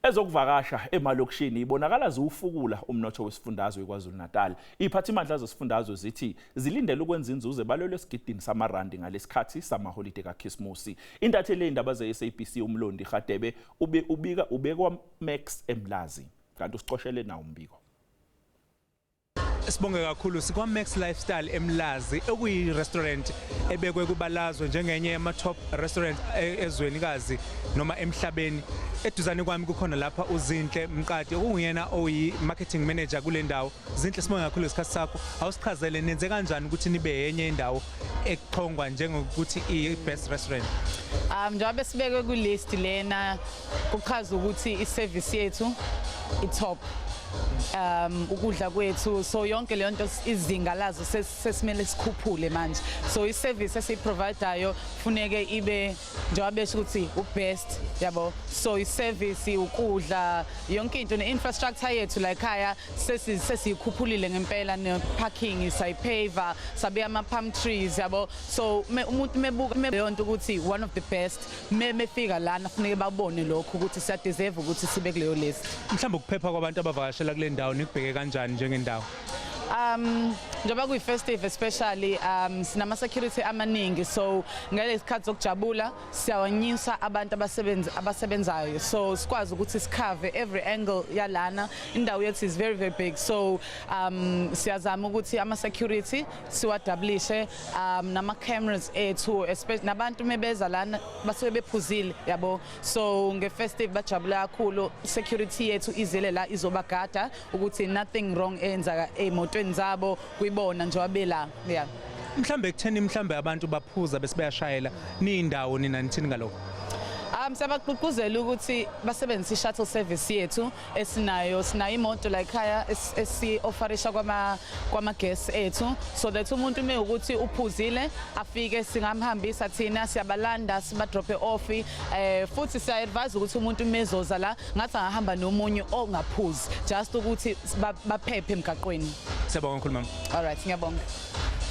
Ezokuvakasha emalokishini ibonakala ziwufukula umnotho wesifundazwe iKwaZulu-Natal. Iziphathimandla zesifundazwe zithi zilindele ukwenza inzuzo ebalelwe esigidini samarandi ngalesikhathi samaholide kaKhisimusi. Intatheli yezindaba ze-SABC uMlondi Radebe ube ubika ubekwa Max eMlazi. Kanti usicoshele nawo umbiko. Sibonge kakhulu, sikwa Max Lifestyle eMlazi, okuyi restaurant ebekwe kubalazwe njengenye yama top restaurant ezwenikazi noma emhlabeni. Eduzane kwami kukhona lapha uZinhle Mqadi, okunguyena oyi marketing manager kule ndawo. Zinhle, sibonge kakhulu isikhathi sakho. Awusichazele, nenze kanjani ukuthi nibe yenye indawo echongwa njengokuthi i best restaurant? Njengoba sibekwe ku list lena, kuchaza ukuthi i-service yethu i-top, ukudla kwethu, so yonke leyo nto, izinga lazo sesimele sikhuphule manje. So i-service esiyiprovidayo funeke ibe, njengoba besho ukuthi u-best, yabo. So i-service, ukudla, yonke into, ne-infrastructure yethu la ekhaya sesiyikhuphulile ngempela, ne-parking sayipave, sabeka ama-palm trees, yabo. So umuntu mebuka leyo nto ukuthi one of the best, mefika lana funeke babone lokho ukuthi siyadeserve ukuthi sibe kuleyo list. Mhlawumbe ukuphepha kwabantu abavakashela kule ndawo nikubheke kanjani njengendawo? Njengoba kuyi-festive especially, sinama security amaningi, so ngalezi zokujabula siyawanyisa abantu abasebenzi abasebenzayo, so sikwazi ukuthi sicover every angle yalana. Indawo yethu is very very big, so siyazama ukuthi ama security siwadoublishe, nama cameras ethu, especially nabantu mebeza lana basuke bephuzile, yabo. So nge-festive bajabula kakhulu, security yethu izele la izobagada ukuthi nothing wrong eyenzaka ey'motweni zabo kuyibona njengoba bela, yeah. Mhlambe kutheni mhlambe abantu baphuza bese bayashayela niyindawo, nina nithini ngalokho? Siyabagqugquzela ukuthi basebenzise i-shuttle service yethu esinayo. Sinayo imoto la ekhaya esi-offerisha kwama guests ethu, so that umuntu uma ukuthi uphuzile afike, singamhambisa thina, siyabalanda, sibadrope off. Futhi siya advise ukuthi umuntu mezoza la ngathi angahamba nomunye ongaphuzi, just ukuthi baphephe emgaqweni. Siyabonga kakhulu, mama. All right, ngiyabonga.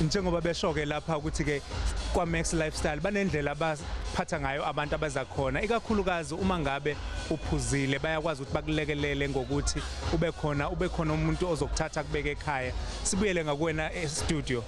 Njengoba besho-ke lapha ukuthi-ke kwa-Max Lifestyle banendlela abaphatha ngayo abantu abaza khona, ikakhulukazi uma ngabe uphuzile, bayakwazi ukuthi bakulekelele ngokuthi ube khona umuntu ozokuthatha kubeke ekhaya. Sibuyele ngakuwena e-studio.